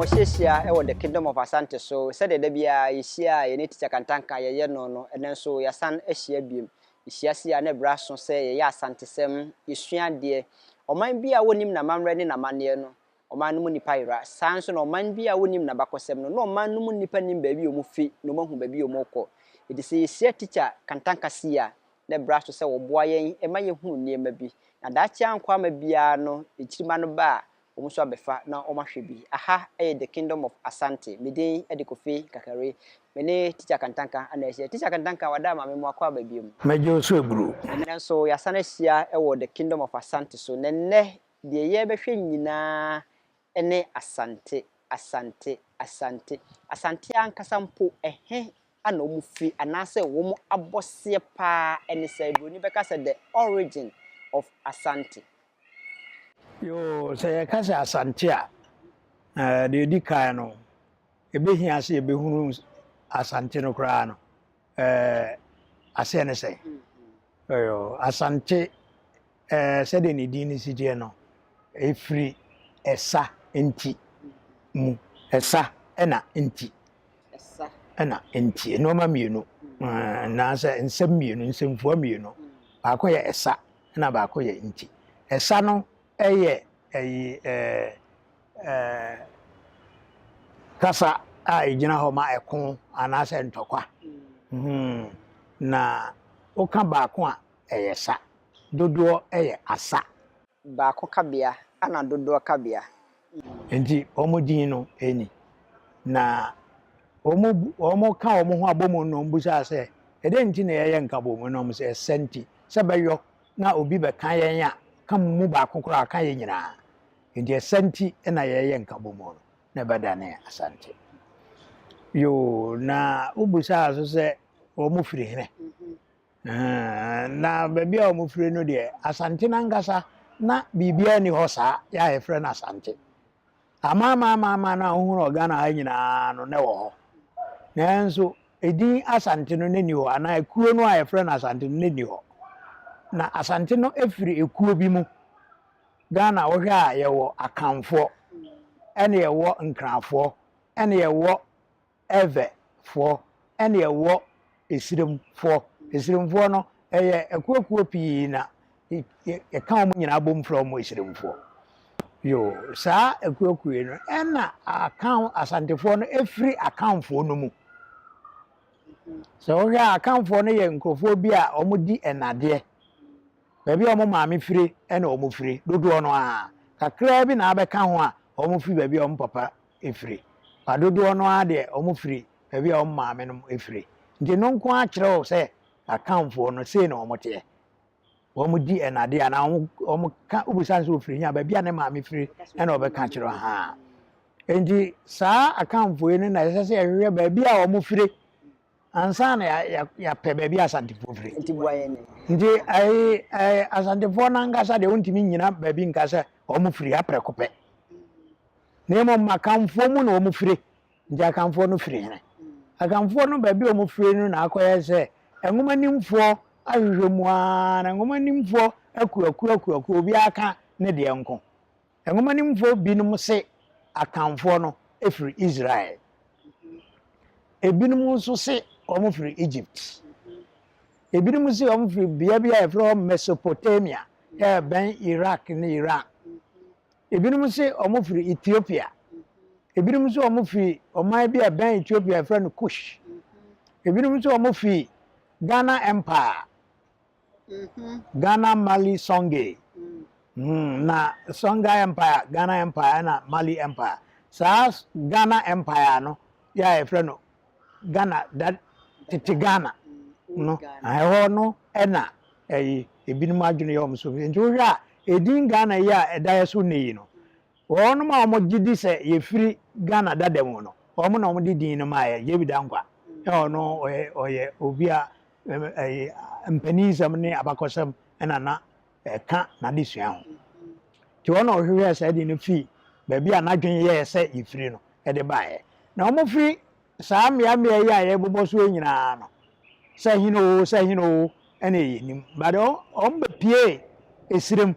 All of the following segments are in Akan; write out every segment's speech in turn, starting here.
Mmɔhyiahyia wɔ The Kingdom of Asante so. Sɛdeɛ da biara yɛhyia a yɛne Tikya Kantanka yɛyɛ no, ɛnnɛ nso yɛasan ahyia biom. Yɛhyia se a na ɛberɛ aso sɛ yɛyɛ Asantesɛm, yɛsua adeɛ. Ɔman bi a wɔnnim n'amammerɛ ne n'amanneɛ no, ɔman no mu nnipa yera. Saa nso na ɔman bi a wɔnnim n'abakɔsɛm no, na ɔman no mu nnipa nnim baabi a wɔfi na wɔahu baabi a wɔrekɔ. Enti sɛ yɛhyia Tikya Kantanka sei a, na ɛberɛ aso sɛ wɔboa yɛn ma yɛhunu nneɛma bi. Na daakye ankɔ ama biara no, nkyirimma no ba a, wɔn nso abɛfa na wɔahwɛ bi. Aha yɛ The Kingdom of Asante. Me din de Kofi Kakari. Me ne Tikya Kantanka na ahyia. Tikya Kantanka, wada ama me mmoakɔ aba biom. Mɛgye wo so aburo. Ɛnnɛ nso yɛasan ahyia wɔ The Kingdom of Asante so. Na nnɛ deɛ yɛrebɛhwɛ nyinaa ne Asante, Asante, Asante. Asante ankasa mpo, ɛhe na wɔn firi anaasɛ wɔn abɔseɛ paa ne sɛ Buroni bɛka sɛ the origin of Asante. Yoo, sɛ yɛka sɛ Asante a, deɛ ɛdi kan no, ɛbɛhia sɛ yɛbɛhunu Asante no koraa no, aseɛ ne sɛn? Asante, sɛdeɛ ne din no si teɛ no, ɛfiri ɛsa nti mu. Ɛsa ɛna nti. Ɛna nti. Nneɛma mmienu, anaasɛ nsɛm mmienu, nsɛmfua mmienu. Baako yɛ ɛsa, ɛna baako yɛ nti. Ɛsa no ɛyɛ ɛyi ɛɛ ɛɛ kasa a ɛgyina hɔ ma ɛko anaasɛ ntɔkwa. Na woka baako a ɛyɛ sa, dodoɔ ɛyɛ asa. Baako kabea ɛna dodoɔ kabea. Nti wɔn din no ɛni. Na wɔn ka wɔn ho abɔ mu no, wɔn bisa sɛ, ɛdɛn nti na yɛyɛ nkabom no? Wɔn sɛ ɛsɛ nti sɛ bɛyɔ na obi bɛka yɛn a, ka mu baako koraa ka yɛn nyinaa. Nti ɛsɛ nti na yɛyɛ nkabom no na ɛbɛdane Asante. Yoo, na wobisaa so sɛ wɔn firi hene. Na baabi a wɔn firi no deɛ, Asante nankasa na biribiara ni hɔ saa yɛ a yɛfrɛ no Asante. Amaamaamaama no a wohunu wɔ Ghana ha nyinaa no na ɛwɔ hɔ. Nanso edin Asante no na ni hɔ, anaa ekuo no a yɛfrɛ no Asante no na ni hɔ. Na Asante no efiri ekuo bi mu. Ghana wohwɛ a yɛwɔ Akanfoɔ, ɛna yɛwɔ Nkrafoɔ, ɛna yɛwɔ Ɛvɛfoɔ, ɛna yɛwɔ Esiremfoɔ. Esiremfoɔ no ɛyɛ akuokuo pii na yɛka wɔn nyinaa bom frɛ wɔn Esiremfoɔ. Yoo, saa akuokuo yi no ɛna Akan Asantefoɔ no efiri Akanfoɔ no mu. Sɛ wohwɛ a, Akanfoɔ no yɛ nkurɔfoɔ bi a wɔn di ɛnadeɛ. Baabi a wɔn maame firi ɛna wɔn firi dodoɔ no ara. Kakraa bi na abɛka ho a wɔn firi baabi a wɔn papa efiri. Ba dodoɔ no ara deɛ, wɔn firi baabi a wɔn maame nom efiri. Nti no nko ara kyerɛ wo sɛ Akanfoɔ no sei na wɔn teɛ. Wɔn di ɛnadeɛ anaa wɔn ka wobisa nso ofiri hia baabi a ne maame firi ɛna ɔbɛka kyerɛ ha. Nti saa Akanfoɔ yi no na ɛsɛ sɛ yɛhwehwɛ baabi a wɔn firi ansa na yɛapɛ baabi a Asantefoɔ firi. Nti boa yɛn ni. Nti ɛyi ɛɛ Asantefoɔ nankasa deɛ, wɔntumi nyina baabi nka sɛ wɔn firi ha prɛko pɛ. Na mmom Akanfoɔ mu na wɔn firi. Nti Akanfoɔ no firi hene? Akanfoɔ no, baabi a wɔn firi no na akɔyɛ sɛ nwomanimfoɔ ahwehwɛ mu ara na nwomanimfoɔ akuakuo akuakuo, obiara ka ne deɛ nko. Nwomanimfoɔ binom se Akanfoɔ no firi Israel. Ebinom nso se wɔn firi Egypt. Ebinom se wɔn firi bea bi a yɛfrɛ hɔ Mesopotamia, a ɛbɛn Iraq ne Iran. Ebinom se wɔn firi Ethiopia. Ebinom nso wɔn firi ɔman bi a ɛbɛn Ethiopia a yɛfrɛ no Kush. Ebinom nso wɔn firi Ghana Empire, Ghana, Mali, Songhai. Na Songhai Empire, Ghana Empire ɛna Mali Empire. Saa Ghana Empire no yɛ a yɛfrɛ no Ghana da tete Ghana no, ɛhɔ no ɛna ɛyi ebinom adwene yɛ wɔn so. Nti wohwɛ a, edin Ghana yi a ɛda yɛ so nnɛ yi no, wɔnom a wɔgye di sɛ yɛfiri Ghana dada mu no, wɔn na wɔde din no maa yɛ. J.B. Danquah ɔno ɔyɛ obi a ɛyɛ mpaninsɛm ne abakɔsɛm ɛna na ɛka n'adesua ho. Nti wɔn na ɔhwehwɛ saa din no fii baabi a n'adwene yɛɛ sɛ yɛfiri no ɛde baeɛ. Na wɔn firi saa mmeammea yi a yɛbobɔ so yi nyinaa no, sɛ hene o, sɛ hene o, ɛna ɛyɛ nim. But wɔn bɛpie Esirem,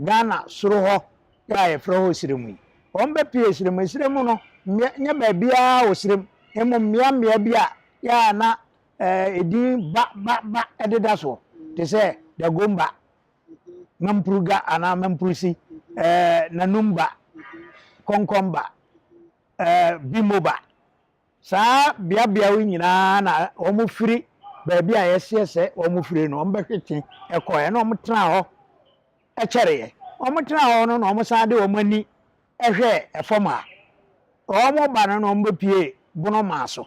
Ghana soro hɔ a yɛfrɛ hɔ Esirem yi. Wɔbɛpue serem. Serem no, mmea, nyɛ baabiara wɔ serem, mmom mmea mmea bi a yɛ a na edin ba ba ba deda soɔ, te sɛ Dagomba, Mampuruga anaa Mampurusi, Nanumba, Kɔnkɔnba, Bimoba. Saa beabea yi nyinaa na wɔfiri baabi a yɛseɛ sɛ wɔfiri no, wɔbɛhwete kɔeɛ na wɔtenaa hɔ kyɛreeɛ. Wɔtenaa hɔ no na wɔsan de wɔn ani hwɛɛ fam ha. Wɔreba no na wɔbɛpue Bonomaa so,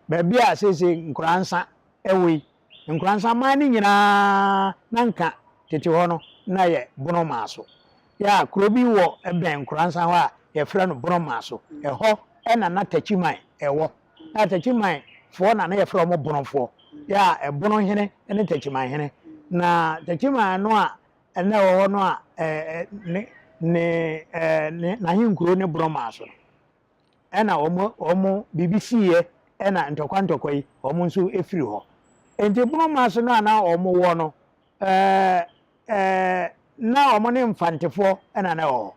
baabi a seesei Nkoransa wɔ yi. Nkoransa man no nyinaa na nka tete hɔ no na ɛyɛ Bonomaa so. Yɛ a kuro bi wɔ bɛn Nkoransa hɔ a yɛfrɛ no Bonomaa so. Ɛhɔ na na Takyiman wɔ. Na Takyiman foɔ na na yɛfrɛ wɔn Bonofoɔ. Yɛ a Ɛbono hene ne Takyiman hene. Na Takyiman no a na ɛwɔ hɔ no a ne ne ne n'ahenkuro ne Bonomaa so no, ɛna wɔn wɔn biribi siiɛ ɛna ntɔkwa ntɔkwa yi wɔn nso firi hɔ. Nti Bonomaa so no a na wɔn wɔ no ɛɛ ɛɛ na wɔn ne Mfantefoɔ ɛna na ɛwɔ hɔ.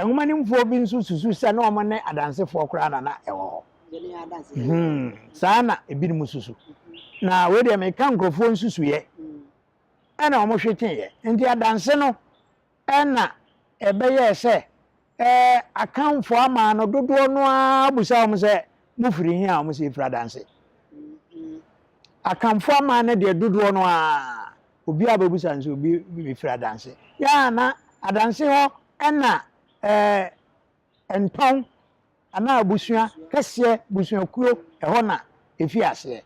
Nwomanimfoɔ bi nso susu sɛ na wɔn ne Adansefoɔ koraa na na ɛwɔ hɔ. Hmm, saa na ebinom susu. Na wei deɛ meka nkurɔfoɔ nsusuiɛ ɛna wɔn hweteeɛ. Nti Adanse no Ɛnna ɛbɛyɛɛ sɛ Akanfoɔ aman no dodoɔ no ara bisa wɔn sɛ, Mofiri he a? Wɔn se, Yɛfiri Adanse. Akanfoɔ aman no deɛ dodoɔ no ara, obiara bɛbusa no sɛ obi mefiri Adanse. Yɛ a na Adanse hɔ ɛna ntɔn anaa abusua kɛseɛ, abusuakuo, ɛhɔ na ɛfii aseɛ.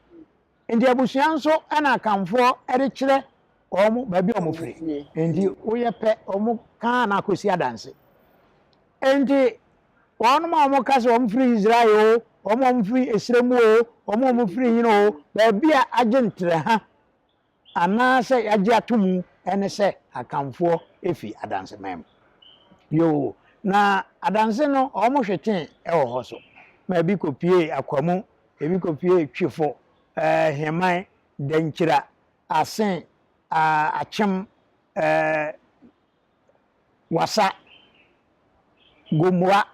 Nti abusua nso na Akanfoɔ de kyerɛ wɔn baabi a wɔfiri. Nti woyɛ pɛ, wɔn ka ara na akɔsi adanse. Nti wɔn a wɔka sɛ wɔfiri Israel o, wɔn a wɔfiri ɛserɛ mu o, wɔn a wɔfiri hene o, baabi a agye ntrɛha anaasɛ yɛagye ato mu ne sɛ Akanfoɔ fi Adanseman mu. Yoo, na Adanse no wɔhwetee wɔ hɔ so ma ebi kɔpuee Akwamu, ebi kɔpuee Twifo, Heman, Dankyira, Asen, Akyem, Wasa, Gomoa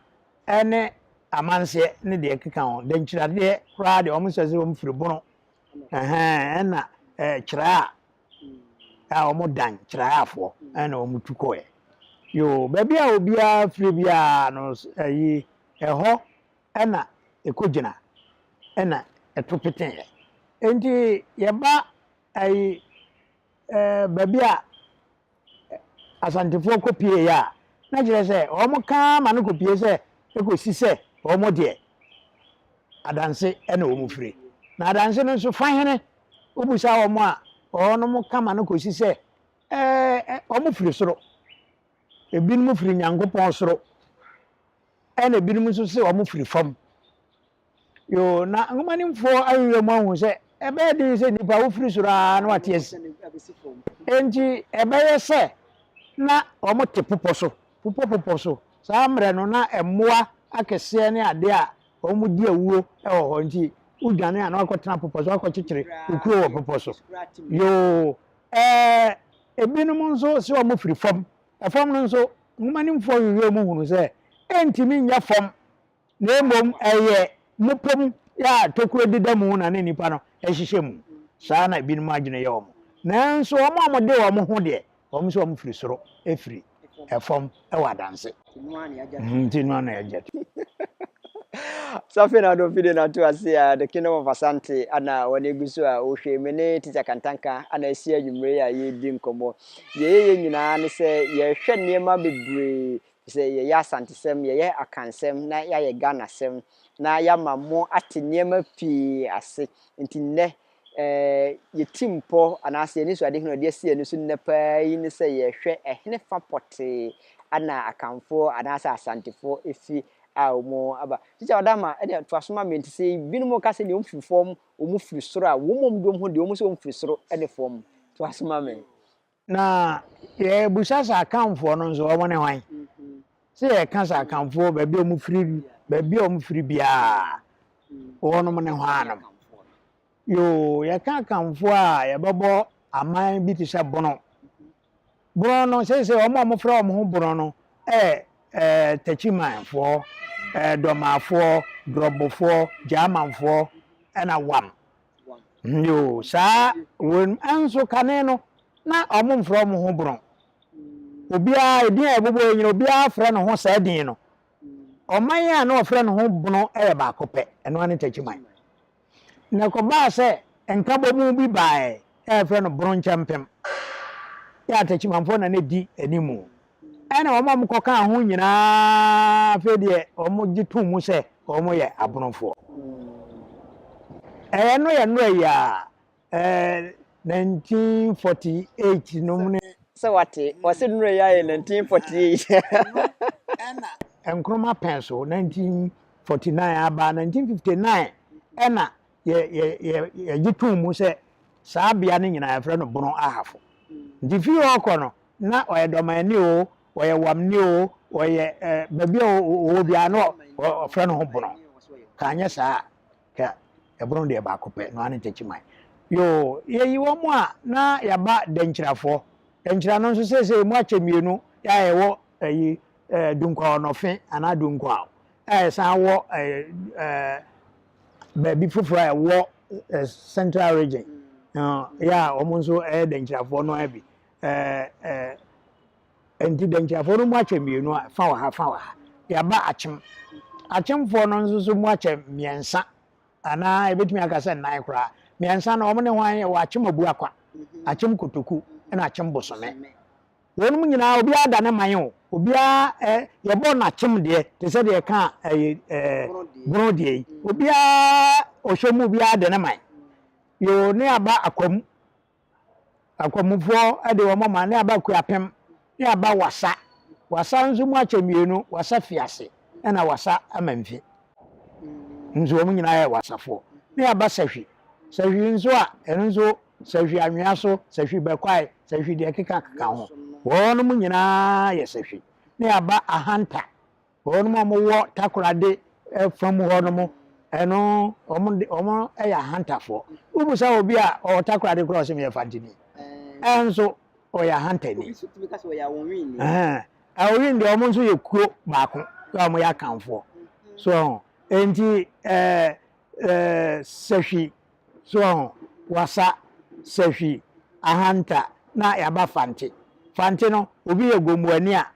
ne Amanseɛ ne deɛ ɛkeka ho. Dankyira deɛ koraa deɛ wɔn sɛ sɛ wɔfiri Bono. Ɛhɛn, ɛna ɛɛ Kyerɛa a wɔn dan Kyerɛafoɔ ɛna wɔn tu kɔɛ. Yoo, baabi a obiara firi biara no ɛyi ɛhɔ ɛna ɛkɔgyina ɛna ɛto peteeɛ. Enti yɛba ɛyi ɛɛ baabi a Asantefoɔ kɔpieeɛ a, na kyerɛ sɛ wɔka ara ma no kɔpie sɛ ɛkɔsi sɛ wɔn deɛ Adanse na wɔn firi. Na Adanse no nso fa hene? Wobisa wɔn a, wɔnom ka ma no kɔsi sɛ ɛɛ wɔn firi soro. Ebinom firi Nyankopɔn soro, ɛna ebinom nso se wɔn firi fam. Yoo, na nhomanimfoɔ ahwehwɛ mu ahu sɛ ɛbɛyɛ den sɛ nnipa a wofiri soro ara na wɔate asi. Enti ɛbɛyɛ sɛ na wɔte popɔ so, popɔ popɔ so. Saa mmerɛ no, na mmoa akɛseɛ ne adeɛ a wɔdi awuo wɔ hɔ, nti wodwane a na wakɔtena popɔ so, wakɔkyekyere wo kuro wɔ popɔ so. Yoo, ɛɛ, ebinom nso sɛ wɔfiri fam. Ɛfam no nso, nhomanimfoɔ hwehwɛ mu hunu sɛ ɛntumi nyɛ fam na mmom ɛyɛ mmepɔ mu a tokuro deda mu na ne nnipa no hyehyɛ mu. Saa na ebinom adwene yɛ wɔn. Nanso wɔn a wɔde wɔn ho deɛ, wɔn nso wɔfiri soro, firi fam wɔ adanse. Nti no na yɛagye ato. So afei na ɔde video no ato ase a The Kingdom of Asante ana wɔn egu so a wohwɛ me ne Teacher Kantanka ana asi anwummere yi a yɛredi nkɔmmɔ. Deɛ yɛyɛ nyinaa ne sɛ yɛhwɛ nneɛma bebree Sɛ yɛyɛ Asantesɛm, yɛyɛ Akansɛm na yɛayɛ Ghanasɛm na yɛama mo ate nneɛma pii ase. Nti nnɛ, eh, yɛ timpɔ anaasɛ yɛn anisoadehunu a yɛde asi yɛn ani so nnɛ paa yi ne sɛ yɛhwɛ ɛhenefa pɔtee ana Akanfoɔ anaasɛ Asantefoɔ fi a wɔn aba. Tikya Ɔdama, ɛdeɛ toa so ma me, nti sɛ binom ka sɛ deɛ wɔn firi fam, wɔn firi soro a, wɔn mmom de wɔn ho deɛ wɔn sɛ wɔn firi soro ne fam. Toa so ma me. Na yɛbisa sɛ Akanfoɔ no nso wɔn ne hwan? Sɛ yɛka sɛ Akanfoɔ baabi a wɔfiri baabi a wɔfiri biara wɔnom ne hwannom? Yoo, yɛka Akanfoɔ a yɛbɛbɔ aman bi te sɛ Bono. Bono no seesei wɔn a wɔfrɛ wɔn ho Bono no yɛ ɛɛ Takyimanfoɔ, ɛɛ Dɔmafoɔ, Dorɔbofoɔ, Gyamanfoɔ ɛna Wam. Yoo, saa wɔn nso kane no na wɔn mfrɛ wɔn ho Borɔn. Obiara edin a yɛbobɔ yi nyina obiara frɛ ne ho saa din no. Ɔman a na wɔfrɛ ne ho Bono yɛ baako pɛ, ɛno ara ne Takyiman. Na ɛkɔbaa sɛ nkabɔmu bi baeɛ a yɛfrɛ no Bono Nkyɛmpem, yɛ a Takyimanfoɔ na na ɛdi animu. Ɛna wɔn a wɔkɔkaa ho nyinaa afei deɛ wɔgye too mu sɛ wɔyɛ Abonofoɔ. Ɛyɛ no yɛ nnora yi a, ɛɛ 1948 nom ne. Sɛ wate, ɔse nnora yi ayɛ 1948. Ɛno ɛna Nkrumah pɛn so 1949 aba 1959 ɛna yɛ yɛ yɛ yɛgye too mu sɛ saa bea no nyinaa yɛfrɛ no Bono Ahafo. Nti firi hɔ kɔ no na ɔyɛ Dɔmani o, ɔyɛ Wamni o, ɔyɛ ɛɛ baabi a ɔwɔ biara na ɔfrɛ ne ho Bono. Ka anyɛ saa a Ka ɛbono deɛ baako pɛ, no ara ne Techiman. Yoo, yɛyi wɔn a na yɛaba Dankyirafoɔ. Dankyira no nso seesei emu akyɛ mmienu, yɛ a yɛwɔ ɛyi ɛɛ Dunkwa Ɔnɔfe anaa Dunkwa a yɛsan wɔ ɛɛ ɛɛ baabi foforɔ a ɛwɔ ɛɛ Central Region. Yɛ a wɔn nso ɛyɛ Dankyirafoɔ no ara bi. Ɛɛ ɛɛ Enti Dankyirafoɔ no mu akyɛ mmienu a, fa wɔ ha, fa wɔ ha. Yɛaba Akyem. Akyemfoɔ no nso so mu akyɛ mmiɛnsa anaa yɛbɛtumi aka sɛ nnan koraa. Mmiɛnsa no, wɔn ne hwan? Yɛwɔ Akyem Abuakwa, Akyem Kotoku, ɛna Akyem Bosome. Wɔnom nyinaa, obiara da ne man o. Obiara ɛ, yɛbɔ no Akyem deɛ, te sɛ deɛ yɛka ɛyi ɛɛ Bono deɛ yi. Obiara, ɔhyɛ mu obiara de ne man. Yoo, ne aba Akwam. Akwamufoɔ de wɔn ama ne aba Kuapem ne aba Wassa. Wassa nso mu akyɛ mmienu, Wassa Fiase ɛna Wassa Amanfi. Nso wɔn nyinaa yɛ Wassafoɔ. Ne aba Sahwi. Sahwi nso a, ɛno nso Sahwi Anwea so, Sahwi Bɛkwae, Sahwi deɛ ɛkeka keka ho. Wɔnom nyinaa yɛ Sahwi. Ne aba Ahanta. Wɔnom a wɔwɔ Takoradi fa mu hɔ nom, ɛno wɔn de wɔn yɛ Ahantafoɔ. Wobisa obi a ɔwɔ Takoradi koraa ɔsɛ meyɛ Fantini. Ɛnso ɔyɛ Ahantani. Obi nso tumi ka sɛ ɔyɛ Awonwini. Awonwini deɛ wɔn nso yɛ kuo baako a wɔyɛ Akanfoɔ. So enti ɛɛ ɛɛ Sahwi so ho, Wasa, Sahwi, Ahanta na yɛaba Fante. Fante no obi yɛ Gomoani a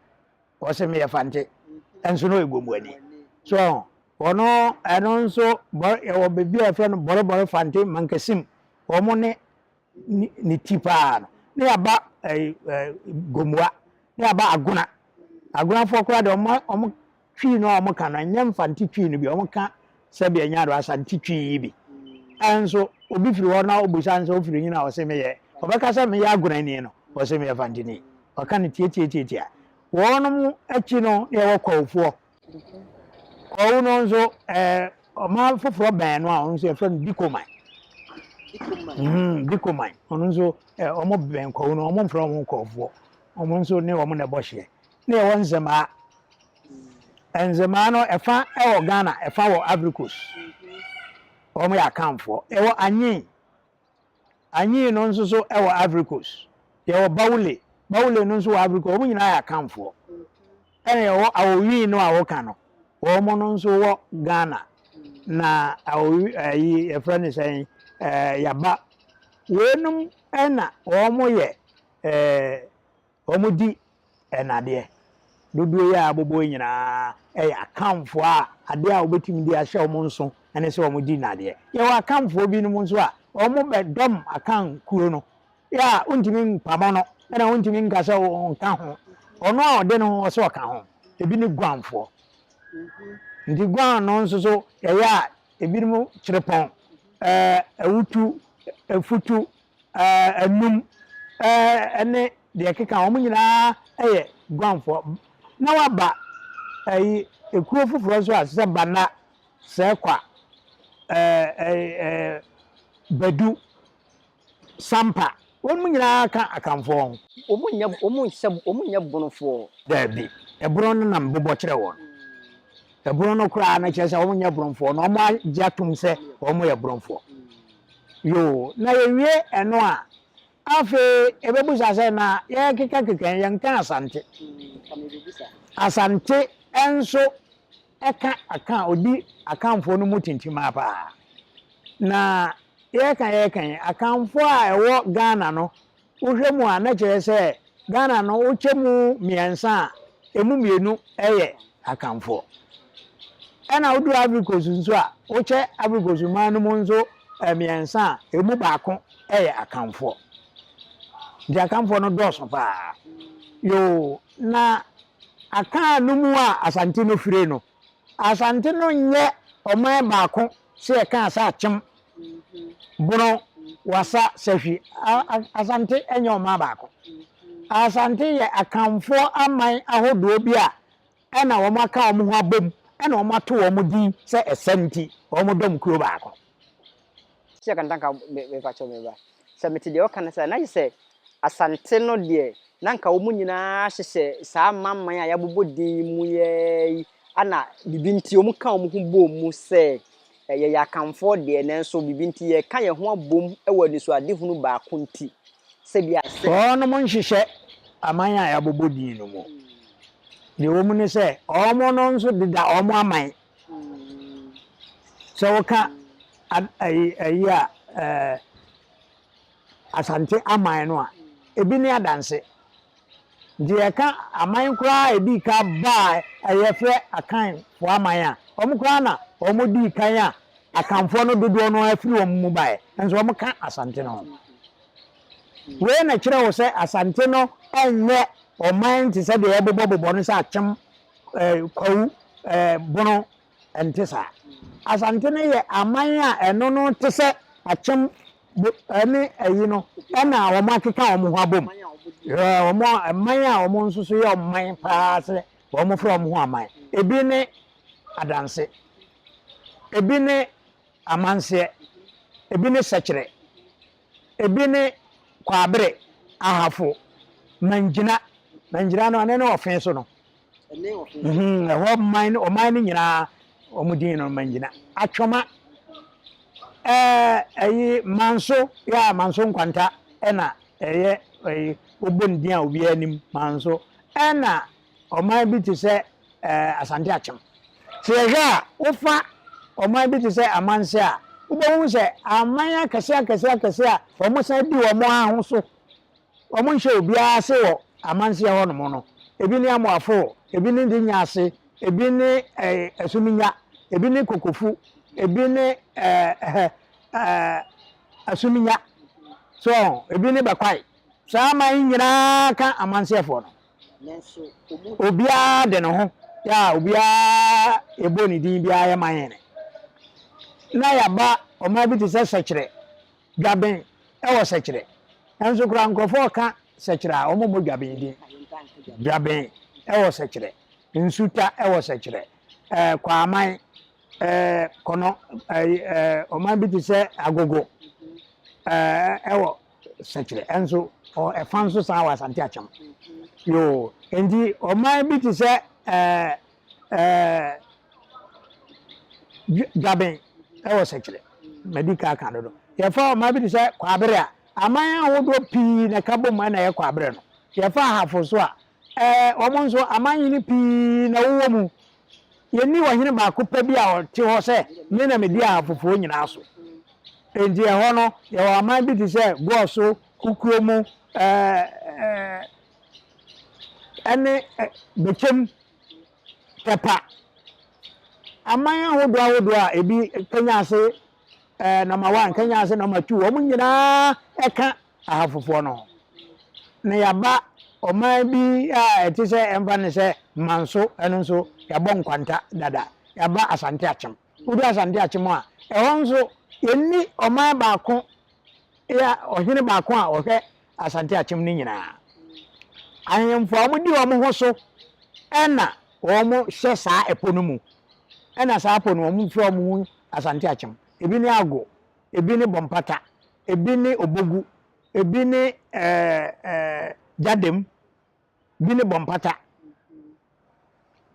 Ɔse meyɛ Fante nso na ɔyɛ Gomuani. So ɔho? Ɔno ɛno nso bɔre yɛwɔ baabi a yɛfrɛ no Bɔrebɔre Fante Mankasim. Wɔn ne ne ti paa no. Ne yɛaba ɛyi ɛɛ Gomua, ne yɛaba Agona. Agonafoɔ koraa deɛ wɔn wɔn Twi no a wɔka no ɛnyɛ Mfante Twi no bi, wɔka sɛdeɛ ɛnyɛ ado Asante Twi yi bi. Ɛnso obi firi hɔ na wobisa no sɛ wofiri hene a ɔse meyɛ, ɔbɛka sɛ meyɛ Agonani no, ɔse meyɛ Fanteni. Ɔka no tiatiatiatia. Wɔnom akyi no na yɛwɔ Kwawufoɔ. Kwawu no nso ɛɛ ɔman foforɔ bɛn no a ɔno nso yɛfrɛ no Dikoman. Dikoman. Ɔno nso wɔn bɛn Kwawu no, wɔn mfrɛ wɔn ho Kwawufoɔ. Wɔn nso ne wɔn na ɛbɔ hyeɛ. Na yɛwɔ Nzemaa. Nzemaa no ɛfa wɔ Ghana, ɛfa wɔ Ivory Coast. Wɔn yɛ Akanfoɔ. Yɛwɔ Anyin. Anyin no nso so wɔ Ivory Coast. Yɛwɔ Baoule. Baoule no nso wɔ Ivory Coast. Wɔn nyinaa yɛ Akanfoɔ. Ɛna yɛwɔ Aowin no a wɔka no. Wɔn no nso wɔ Ghana. Na Aowi ɛyi yɛfrɛ no sɛn ɛɛ Yaba. Weinom ɛna wɔn yɛ ɛɛ Wɔdi nnadeɛ. Dodoɔ yi a abobɔ yi nyinaa yɛ Akanfoɔ a adeɛ a wɔbɛtumi de ahyɛ wɔn nso ne sɛ wɔdi nnadeɛ. Yɛwɔ Akanfoɔ binom nso a wɔbɛdɔm Akan kuro no yɛ a wontumi mpamo no ɛna wontumi nka sɛ ɔnka ho. Ɔno a ɔde ne ho ɔsɛ ɔka ho. Ebi ne Guanfoɔ. Nti Guan no nso so yɛyɛ a ebinom kyerepɔn, ɛɛ awutu, afutu, anum ne deɛ ɛkeka ho, wɔn nyinaa yɛ Guanfoɔ. Na waba ɛyi ekuro foforɔ nso a sɛ Bana, Sɛkwa, ɛɛ Badu, Sampa, wɔn nyinaa ka Akanfoɔ ho. Wɔn nyɛ wɔn nhyɛ wɔn nyɛ Bonofoɔ. Daabi, ɛbono no na mebobɔ kyerɛ wɔn. Ɛbono no koraa no kyerɛ sɛ wɔn nyɛ Bonofoɔ na wɔn agye atom sɛ wɔn yɛ Bonofoɔ. Yoo, na yɛwie ɛno a, afei yɛbɛbusa sɛ na yɛkekakeka yi, yɛnka Asante. Asante nso ka Akan a ɔdi Akanfoɔ no mu tintimaa paa. Na yɛreka yɛreka yi, Akanfoɔ a ɛwɔ Ghana no, wohwɛ mu a na kyerɛ sɛ Ghana no wokyɛ mu mmiɛnsa a, ɛmu mmienu yɛ Akanfoɔ. Ɛna woduru Ivory Coast nso a, wokyɛ Ivory Coast man no mu nso mmiɛnsa a, ɛmu baako yɛ Akanfoɔ. Nti Akanfoɔ no dɔɔso paa. Yoo, na Akan no mu a Asante no fire no, Asante no nyɛ ɔman baako sɛ yɛka sɛ Akyem, Bono, Wassa, Sahwi. Asante nyɛ ɔman baako. Asante yɛ Akanfoɔ aman ahodoɔ bi a ɛna wɔn aka wɔn ho abom ɛna wɔn ato wɔn din sɛ ɛsɛ nti wɔn dɔm kuo baako. Sɛ kantanka mepa kyɛw me ba. Sɛ mete deɛ ɔka no sɛ na kyerɛ sɛ Asante no deɛ na nka wɔn nyinaa hyehyɛ saa amanaman a yɛabobɔ din yi mu yi ara yi ana biribi nti wɔka wɔn ho bɔɔ mu sɛ yɛyɛ Akanfoɔ deɛ nanso biribi nti yɛreka yɛn ho abom wɔ anisoadehunu baako nti sɛ bi a sɛ. Wɔnom nhyehyɛ aman a yɛabobɔ din no mu. Deɛ ɛwɔ mu ne sɛ wɔn no nso deda wɔn aman. Sɛ woka ayi ayi a ɛɛ Asante aman no a, ebi ne Adanse. Nti yɛka aman koraa a edii kan baa a yɛfrɛ Akanfoɔ aman a, wɔn koraa na wɔn dii kan a Akanfoɔ no dodoɔ no ara firi wɔn mu baeɛ, nso wɔn ka Asante no ho. Wei na ɛkyerɛ wo sɛ Asante no nyɛ ɔman te sɛ deɛ yɛbobɔbobɔ no sɛ Akyem, Kwawu, Bono, ɛnte saa. Asante no yɛ aman a ɛno no te sɛ Akyem bo ne ayi no ɛna wɔn akeka wɔn ho abom. Wɔn aman a wɔn nso so yɛ ɔman paa sɛ wɔn frɛ wɔn ho aman. Ebi ne Adanse, ebi ne Amanseɛ, ebi ne Sɛkyerɛ, ebi ne Kwaabere, Ahafo, Mangyina. Mangyina no ɛno ne ɔfe so no. Ɛhɔ man no ɔman no nyinaa wɔn din no Mangyina. Atwoma ɛɛ ɛyi Manso yɛ a Manso Nkwanta ɛna ɛyɛ ɛyi wɔbɔ ne din a obiara nim Manso ɛna ɔman bi te sɛ ɛɛ Asante Akyem. Sɛ yɛhwɛ a wofa ɔman bi te sɛ Amanse a wobɛhu sɛ aman akɛse akɛse akɛse a wɔn san di wɔn ara ho so. Wɔnhyɛ obiara ase wɔ amanseɛ hɔ nom no, ebi ne Amoafo, ebi ne Ndinya ase, ebi ne Asuminya, ebi ne Kokofu, ebi ne Asuminya, so ebi ne Bɛkwae. Saa aman yi nyinaa ka amanseɛfoɔ no. Obiara de ne ho yɛ a obiara yɛbɔ ne din biara yɛ man hene. Na yɛaba ɔman bi te sɛ Sɛkyerɛ. Dwaben wɔ sɛkyerɛ. Nanso koraa nkurɔfoɔ reka sɛkyerɛ a, wɔmmɔ dwaben din. Dwaben wɔ sɛkyerɛ. Nsuta wɔ sɛkyerɛ. Ɛɛ Kwaman, ɛɛ Kɔnɔ, ɛɛ ɔman bi te sɛ Agogo ɛɛ ɛwɔ sɛkyerɛ. Ɛnso ɛfa nso san wɔ Asante Akyem. Yoo, nti ɔman bi te sɛ ɛɛ ɛɛ Dwaben wɔ Sɛkyerɛ, madi kan aka dodo. Yɛfa ɔman bi te sɛ Kwaabere a, aman ahodoɔ pii na ɛka bom na ɛyɛ Kwaabere no. Yɛfa Ahafo nso a, ɛɛ wɔn nso aman hene pii na wɔwɔ mu. Yɛnni ɔhene baako pɛ bi a ɔte hɔ sɛ me na medi Ahafofoɔ nyinaa so. Enti ɛhɔ no, yɛwɔ aman bi te sɛ Goɔso, Kukuomu, ɛɛ ɛɛ ɛne Bɛkyɛm. Tɛpa, aman ahodoɔ ahodoɔ a ebi Kenya ase ɛɛ nɔma one, Kenya ase nɔma two, wɔn nyinaa ɛka ahafofoɔ no ho. Na yaba ɔman bi a ɛte sɛ ɛmfa ne sɛ Manso, ɛno nso yɛabɔ nkwanta dada. Yaba Asante Akyem. Wodu Asante Akyem a, ɛhɔ nso yɛnni ɔman baako yɛ ɔhene baako a ɔhwɛ Asante Akyem no nyinaa. Ahemfo a wɔdi wɔn ho so na wɔhyɛ saa ɛpɔ no mu. Ɛna saa ɛpɔ no wɔfrɛ wɔn ho Asante Akyem. Ebi ne Ago, ebi ne Bɔmpata, ebi ne Obogu, ebi ne ɛɛ ɛɛ Gyadem, bi ne Bɔmpata.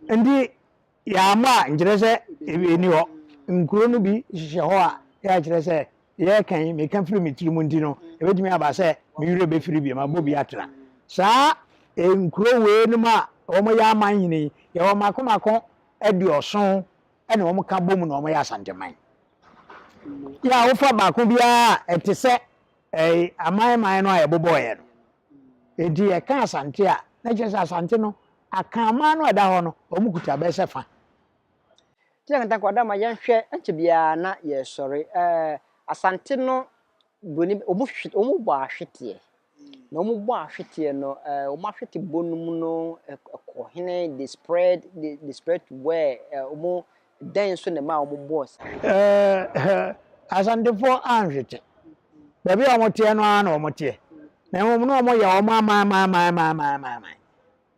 Nti yɛammɔ a nkyerɛ sɛ ɛni hɔ. Nkuro no bi hyehyɛ hɔ a yɛ kyerɛ sɛ yɛreka yi meka firi me tirim nti no ɛbɛtumi aba sɛ me werɛ bɛfiri bi mabɔ bi atra. Saa nkuro wei nom a wɔyɛ aman hene yi, yɛwɔ mako mako aduɔson na wɔka bom na wɔyɛ Asanteman. Yɛ a wofa baako biara a ɛte sɛ ɛɛ aman man no a yɛbobɔeɛ no. Enti yɛka Asante a, na kyerɛ sɛ Asante no, Akan man no a ɛda hɔ no, wɔkuta bɛyɛ sɛ fa. Tia Nkantankwa Adama yɛnhwɛ ɛnkyɛ biara na yɛresɔre ɛɛ Asante no broni wɔn hwe wɔn bɔ ahweteɛ na wɔn bɔ ahweteɛ no ɛɛ wɔn ahwete bɔ no mu no ɛkɔ hene they spread they, they spread to where ɛɛ wɔn dɛn nso na ɛma wɔn bɔɔ saa. Ɛɛ Asantefoɔ anhwete baabi a wɔteɛ no ara na wɔteɛ na mmom na wɔyɛ wɔn aman aman aman aman aman aman.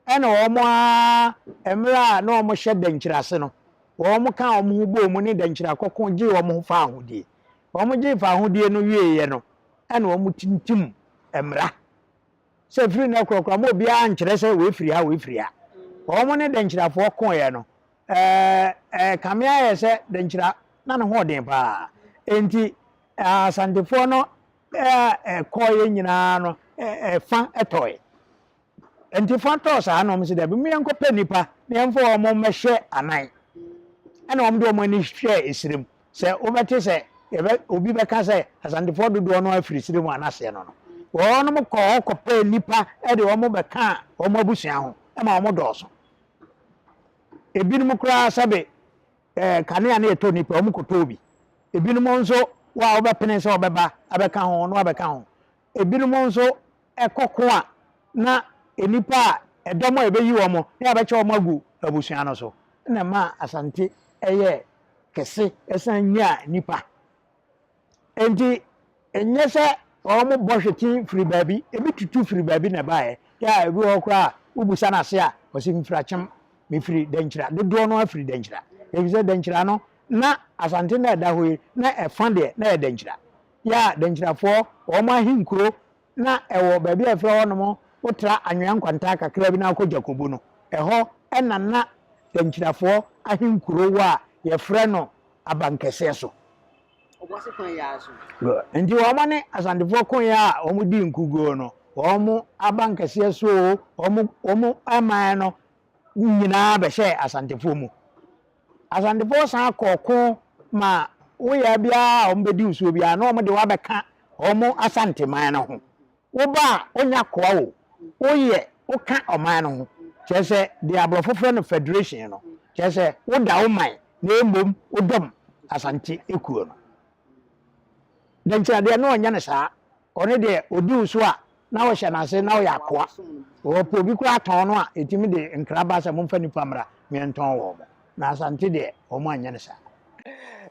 Ɛna wɔn ara, mmerɛ a na wɔhyɛ dɛnkyerɛ ase no, wɔn kaa wɔn ho bɔɔ mu ne dɛnkyerɛ akɔko gyee wɔn ho faahodie. Wɔn gyee faahodie no wieeɛ no, ɛna wɔn tintim mmara sɛ firi nnɛ korakora mo obiara nkyerɛ sɛ wei firi ha, wei firi ha. Wɔn ne dɛnkyerɛfoɔ koeɛ no, ɛɛ ɛkame ayɛ sɛ dɛnkyerɛ na ne ho ɔden paa. Enti Asantefoɔ no ɛkɔeɛ nyinaa no, ɛfa tɔeɛ. Enti fa tɔɔ saa na wɔn se dabi, mo yɛnkɔpɛ nnipa na yɛmfa wɔn mmɛhyɛ anan. Ɛna wɔn de wɔn ani hwɛɛ esrem. Sɛ wobɛte sɛ yɛbɛ obi bɛka sɛ Asantefoɔ dodoɔ no ara firi serɛ mu a n'aseɛ no no. Wɔnom kɔɔ hɔ kɔpɛɛ nnipa de wɔn bɛkaa wɔn abusua ho ma wɔn dɔɔso. Ebinom koraa sɛbe ɛɛ kanea na yɛtɔ nnipa wɔn kɔtɔɔ bi. Ebinom nso wo a wobɛpene sɛ wɔbɛba abɛka ho no abɛka ho. Ebinom nso kɔ ko a, na nnipa a ɛdɔm a ɛbɛyi wɔn na yɛabɛkyɛ wɔn agu abusua no so na ɛmaa Asante yɛɛ kɛse san nyaa nnipa. Enti ɛnyɛ sɛ wɔbɔ hwete firi baabi, ebi tutu firi baabi na ɛbaeɛ. Yɛ a ebi wɔ hɔ koraa a wobisa no ase a, ɔse mefiri Akyem, mefiri Dankyira. Dodoɔ no ara firi Dankyira. Ɛfiri sɛ Dankyira no, na Asante no a ɛda hɔ yi, na ɛfa deɛ na ɛyɛ Dankyira. Yɛ a Dankyirafoɔ wɔn ahenkuro na ɛwɔ baabi a yɛfrɛ hɔ nom wotra anwea nkwantaa kakra bi na wokɔ Gyakobu no, ɛhɔ na na Dankyirafoɔ ahenkuro wɔ a yɛfrɛ no Abankɛseɛ so. Ɔboase kwan yi ara so. Nti wɔn ne Asantefoɔ koeɛ a wɔn dii nkuguo no, wɔn Abankɛseɛ so oo, wɔn wɔn man no nyinaa bɛhyɛɛ Asantefoɔ mu. Asantefoɔ san kɔɔ ko ma woyɛ biara a wɔbɛdi wo soɔ biara na wɔde wo abɛka wɔn Asanteman no ho. Woba a wonyɛ akoa o, woyɛ woka ɔman no ho. Kyerɛ sɛ deɛ aborɔfo frɛ no federation no, kyerɛ sɛ woda wo man na mmom wodɔm Asante kuo no. Dɛnkyira deɛ na ɔnyɛ no saa. Ɔno deɛ ɔdi wo so a na wohyɛ no ase na woyɛ akoa. Wɔpɛ obi koraa tɔn no a, ɛtumi de nkra ba sɛ momfa nnipa mmra ma yɛntɔn wɔn. Na Asante deɛ wɔn anyɛ no saa.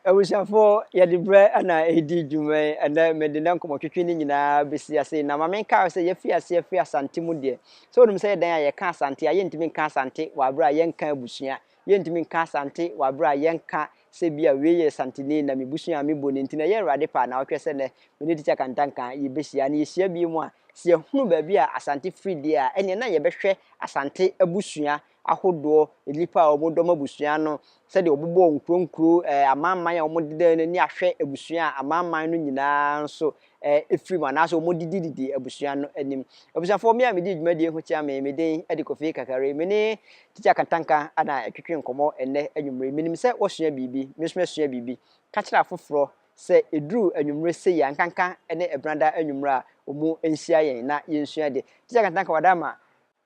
Abusuafoɔ, yɛde berɛ na ɛredi dwuma yi. Ɛnnɛ mede nnɛ nkɔmmɔtwetwe no nyinaa bɛsi ase. Na ma menka wo sɛ yɛafi aseɛ afiri Asante mu deɛ, sɛ wonim sɛ yɛ dɛn a yɛka Asante a, yɛntumi nka Asante wɔ aberɛ a yɛnka abusua. Yɛntumi nka Asante wɔ aberɛ a yɛnka sɛ bi a wei yɛ Santini na me busua a mebɔ no nti na ɛyɛ Awurade pɛ a na ɔhwɛ sɛ nnɛ me ne Tikya Kantanka yɛbɛhyia na yɛhyia bio mu a, sɛ yɛhunu baabi a Asante firi deɛ a, ɛnneɛ na yɛbɛhwɛ Asante abusua ahodoɔ, nnipa a wɔdɔm abusua no, sɛdeɛ wɔbobɔɔ nkuro nkuro, eh, amanaman a wɔdeda no ani ahwɛ abusua a amanaman no nyinaa nso eh, firi mu anaasɛ wɔdidididi abusua no anim. Abusuafoɔ, me a medi dwumadie ho kyea me, me din de Kofi Kakari. Me ne Tikya Kantanka na ɛtwetwe nkɔmmɔ ɛnnɛ anwummere yi. Menim sɛ woasua biribi, me nso masua biribi. Ka kyerɛ afoforɔ sɛ ɛduru anwummere sei a, nkanka ne Ɛbenada anwummere a, wɔn nhyia yɛn na yɛnsua adeɛ. Tikya Kantanka, wada ama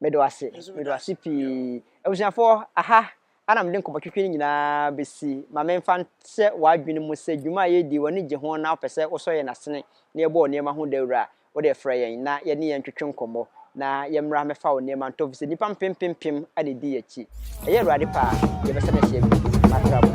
Meda wo ase, meda wo ase pii. Abusuafoɔ, aha na mede nkɔmmɔtwetwe no nyinaa bɛsi. Ma memfa nhyɛ w'adwene mu sɛ dwuma a yɛredi yi, w'ani gye ho na wopɛ sɛ wosɔ yɛn asene na yɛbɔ wo nneɛma ho dawuro a, wo deɛ frɛ yɛn na yɛne yɛn ntwetwe nkɔmmɔ na yɛmmra mmɛfa wo nneɛma ntɔ efisɛ nnipa mpempempem na ɛdi yɛn akyi. Ɛyɛ Awurade pɛ a, yɛbɛsan ahyia bio. Matra mo.